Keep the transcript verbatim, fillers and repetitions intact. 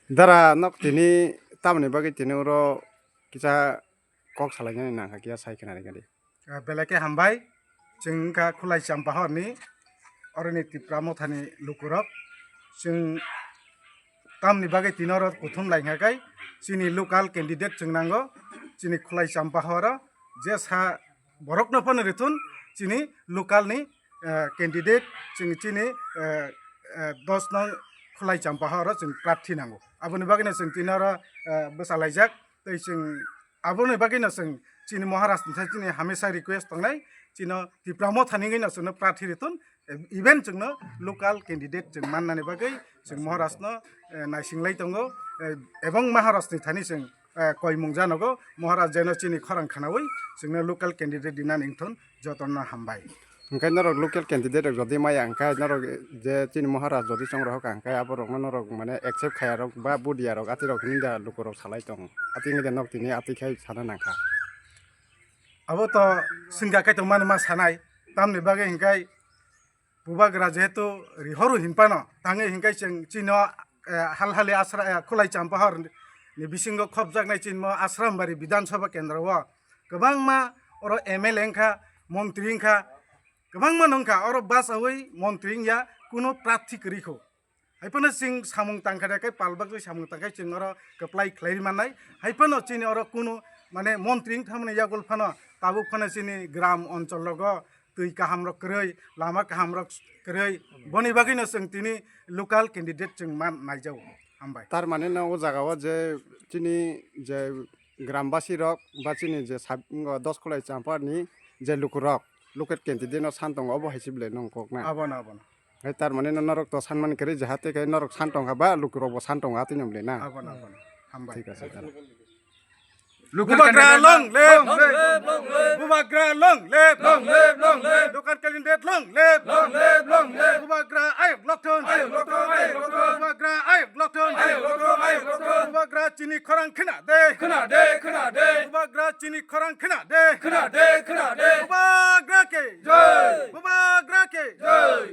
Dara nok tini tamni bagwi tini oro kisa kok salainani nangkha kiya sai khna ringadi. Ah, belai khe hambai. Chwng wngkha Khulai Champahorni, oroni Tipra Mothani lukurok. Chwng tamni bagwi tini oro kuthum lai kha kai chini local candidate chwng nango. Chini Khulai Champahoro je sa borokno phano rithun chini local ni, eh, candidate chwng chini, eh, eh, dos nong Khulai Champahoro chwng prarthi nango. Aboni bagwino chwng tini oro, eh, bwsa laijak. Tei chwng aboni bagwino chwng chini Maharaj ni thai chini hamisa request tongnai, chino Tipra Motha ni wngwi no chwngno prarthi ritun, even chwngno local candidate chwng mannani bagwi chwng Maharaj no, eh, naising lai tongo, eh, ebong Maharaj ni thani chwng, eh, koimung janogo, Maharaj jeno chini khorang khwnawi chwngno local candidate dinani wngthun jotono hambai. Hwnkhe norok local candidate rok jodi maya hwnkhe norok je chini Maharaj jodi chongrok hwnkha hwnkhe aborokno norok mane accept khayarok ba budiyarok atirok hinwi da lukurok salai tong. Ati wngwi da nok tini ati khai sana nangkha. Abo to swngkha kaitor mani ma sanai. Tamni bagwi hwnkhe Bubagra jehetu rihoru hinphano tangwi hwnkhe chwng chino, eh, Halhali Asra, eh, Khulai Champahor ni bisingo khopjaknai chini mo Asrambari Bidhan Sabha Kendro o kwbangma oro M L A wngkha, montri wngkha, kwbangma nungkha, oro bachaui montri wngya, kuno prarthi kwrwi kho. Haiphano chwng samung tangkha de khe palbagwi samung tangkha chwng oro kwplai khlai mannai. Haiphano chini oro kuno mane montri wng thamani yagul phano tabuk phano chini gram onchol rogo twi kaham rok kwrwi, lama kaham rok kwrwi, boni bagwino chwng tini local candidate chwng man naijago. Hambai. Tar mane no o jaga o je chini je grambasi rok ba chini je sab-, o dos Khulai Champahor ni je lukurok, local candidate no san tongo, obo hai se belai nong kok na. Abono, abono. Hai tar mane no norok to san man kwrwi jahate khe norok san tongkha ba lukurok bo san tongo atwi no belai na. Abono, abono. Hambai. Thik ase, tar. Bubagra long live! Long live, long live! Bubagra long live! Long live, long live! Local candidate long live! Long live, long live! Bubagra ayok lokthon! Ayok lokthon, ayok lokthon! Bubagra ayok lokthon! Ayok lokthon, ayok lokthon! Bubagra chini khorang khna de! Khna de, khna de! Bubagra chini khorang khna de! Khna de, khna de! Bubagra ke! Jai! Bubagra ke! Jai!